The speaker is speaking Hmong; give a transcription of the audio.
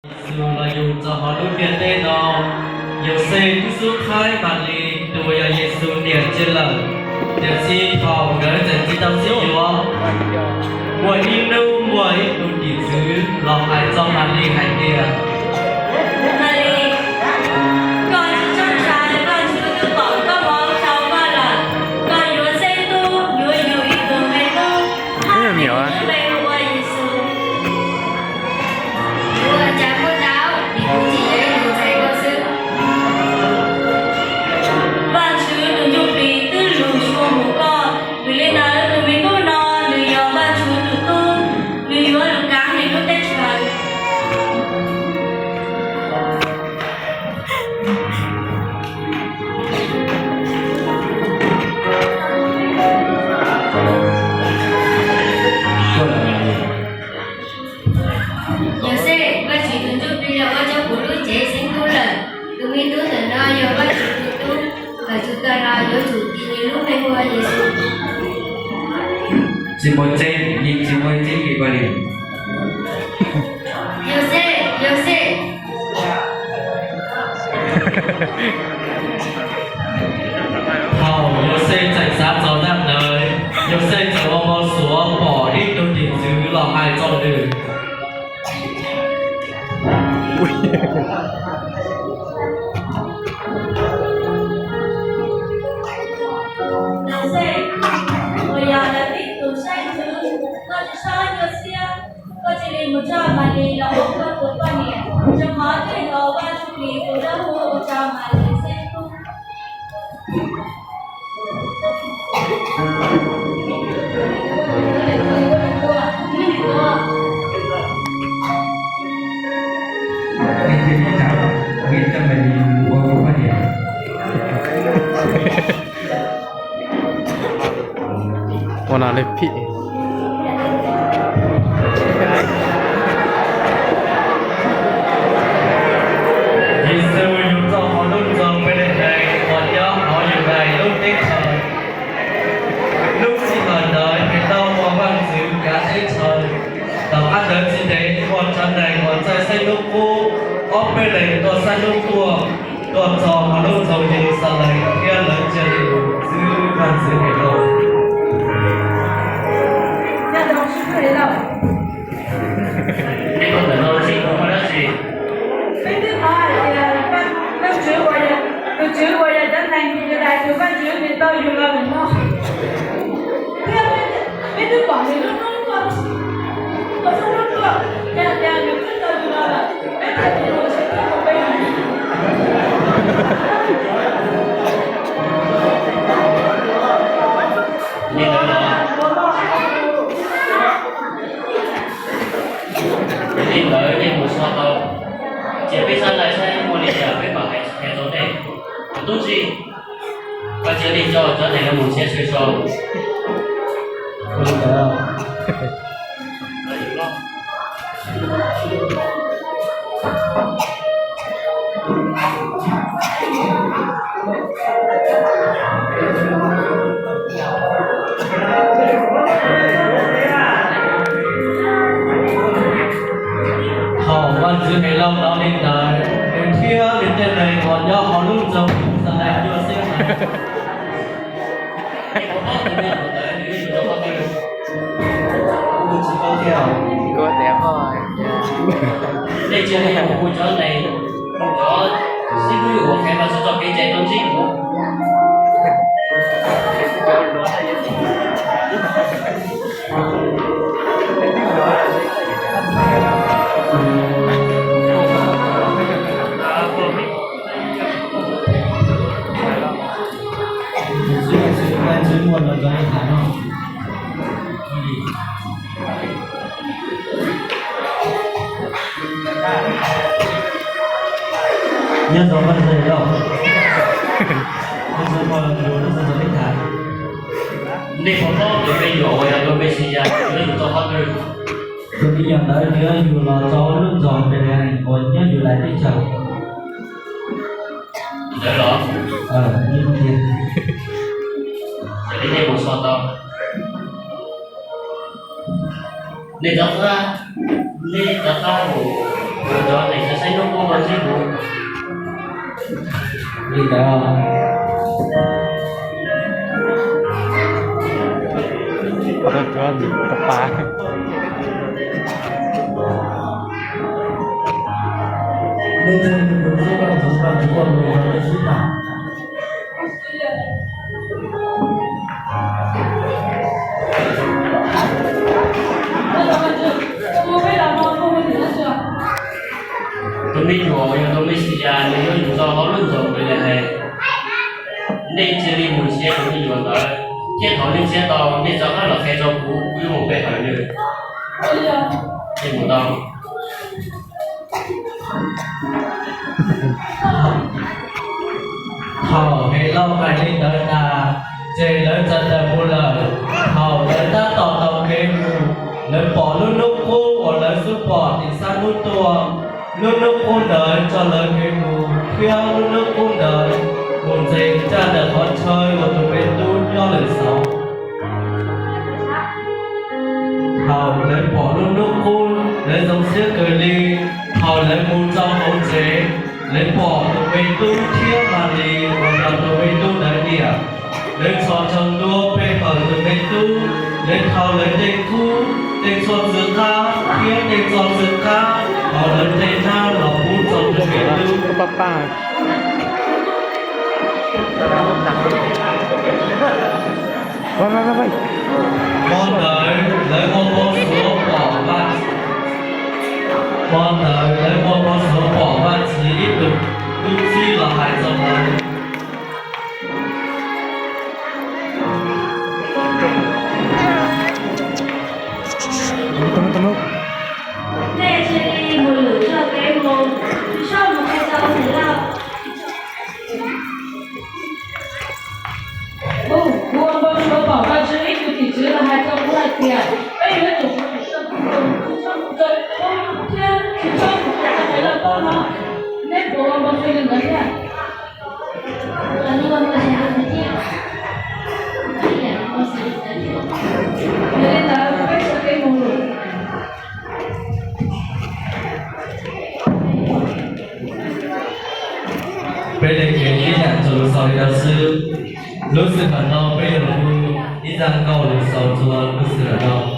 Yexus los yug rau hauv lub ntiaj teb no, Yauxej twb xub qhaib Malis tus uas yog Yexus niam cia lawm, tiam sis thaum nkawd tseem tsis tau sib yuav, muaj ib hnub muaj ib tug tim tswv los hais rau Malis hais tias, Malis, koj tsis txhob ntshai, Vajtswv twb pom koj mob rau koj lawm. Koj yuav xeeb tub, yuav yug ib tug me tub, hais tias nws lub npe hu ua Yexus. Ua cas koj tau, vim kuv tsis yog ib tug ntxhais koj xwb. Vajtswv tus Ntsuj Plig twb lug tshua mus koj, vim li ntawd tus me tub no nws yog Vajtswv tus tub, nws yuav lug kav hli lub teb chaws. Yauxej, Vajtswv tus Ntsuj Plig los ua rau kuv lub cev xeeb tub lawm. Tus me tub ntawm no yog Vajtswv tus tub, koj txhua tus los yuav tsum tis nws lub npe hu ua Yexus. Tsis muaj tseeb, yeej tsis muaj tseeb li pab li. Yauxej, Yauxej. Thaum Yauxej tseem xav txog zaj ntawd, Yauxej txawm ua mov xuav pom ib tug tim tswv los hais rau nws. Yauxej, koj yog Daviv tus xeeb ntxwv, koj tsis txhob nyuaj siab, koj cia li mus coj Malis los ua koj tus poj niam, rau qhov twb yog Vajtswv tus dawb huv ua rau Malis xeeb tub. Ua no li phim. Yexus yug txoj hauv lub nroog Npelehees uas nyob hauv Yudais lub teb chaws. Lub sij hawm ntawd Helodes ua vaj ntxwv kav teb chaws. Tom qab ntawd tsis ntev muaj tsov rog uas txawj saib hnub qub ob peb leeg tuaj saib hnub tuaj, tuaj txog hauv lub nroog Yeluxalees thiab lawv cia li mus txwv vaj ntxwv Helodes. Peb twb hnov hais tias vaj ntxwv uas yog, tus tswv uas yog cov neeg Yudais tus vaj ntxwv nws tau yug los ntawm no, thiab peb twb pom nws lub hnub tuaj, tuaj saib hnub tuaj, yog tias nws twb tau yug los lawm, peb thiaj li mus txhij tuaj rau peb. Li ntawd los, li ntawd nej mus so tau, ces peb sab laj saib muaj li cas peb mam hais qhia rau nej. Tus tub txib, koj cia li coj cov neeg no mus nrhiav sawv so. Thaum vaj ntxwv Helauj hnov li ntawd, nws thiab nws tej neeg uas nyob hauv lub nroog Yeluxalees nyuaj siab heev. Nej cia li mus hu cov neeg, cov xib hwb uas qhia Vajtswv txoj kev cai tuaj ntsib kuv. Nyob zoo Vaj Ntxwv Helauj. Vaj Ntxwv Helauj, nej puas paub tus me nyuam uas yog tus Mexiyas uas yuav yug tau qhov twg? Tus me nyuam ntawd yuav yug los rau lub nroog Npelehees uas nyob Yudais teb chaws. Ntawd los? Ces li nej mus so tau. Nej rov qab, nej rov qab mus, cov neeg Li ntawd, tsuav tsuav pa. Tus me nyuam uas yog tus Mexiyas nws yuav mus tau hauv lub nroog Npelehees. Nej cia li mus nrhiav tus me nyuam ntawd, thiab thaum nej nrhiav tau, nej rov qab los qhia rau kuv, kuv yuav mus pe hawm nws. Nej mus tau. Thaum Helauj hais li ntawd tas, ces lawv txawm tawm mus lawm. Thaum lawv tab tom taug kev mus, lawv pom lub hnub qub uas lawv xub pom tim sab hnub tuaj. Lub hnub qub ntawd tso lawv kev mus, thiab lub hnub qub ntawd mus ntxeev raj ntawm qhov chaw uas tus me tub nyob lawm saud. Thaum lawv pom lub hnub qub, lawv zoo siab kawg li. Thaum lawv mus rau hauv tsev, lawv pom tus me tub thiab Malis uas yog tus me tub ntawd niam. Lawv txhos caug ntua pe hawm tus me tub. Lawv thau lawv tej kub, tej tshuaj txhwb qab thiab tej txoj txhwb qab hauv lawv tej hnab los pub rau tus me tub. Hmo ntawd lawv ua npau suav pom Vaj, hmo ntawd lawv ua npau suav pom Vaj Tswv ib tug tub txib los hais rau lawv. Nej cia li mus lwm zog kev mus, tsis txhob mus qhia rau Helauj. Kuv ua npau suav pom Vaj Tswv ib tug tim tswv los hais rau kuv hais tias peb yuav tsum mus lwm zog kev mus, tsis txhob mus rau tub thiab tsis txhob mus qhia rau Helauj paub no. Nej puas ua npau suav li ntawd thiab? Yog li ntawd peb sawv kev mus. Peb leej kev ib yam rau lus xaus li no xwb. Lub sij hawm no peb yuav hu ib zaj nkauj lus xaus rau lub sij hawm no.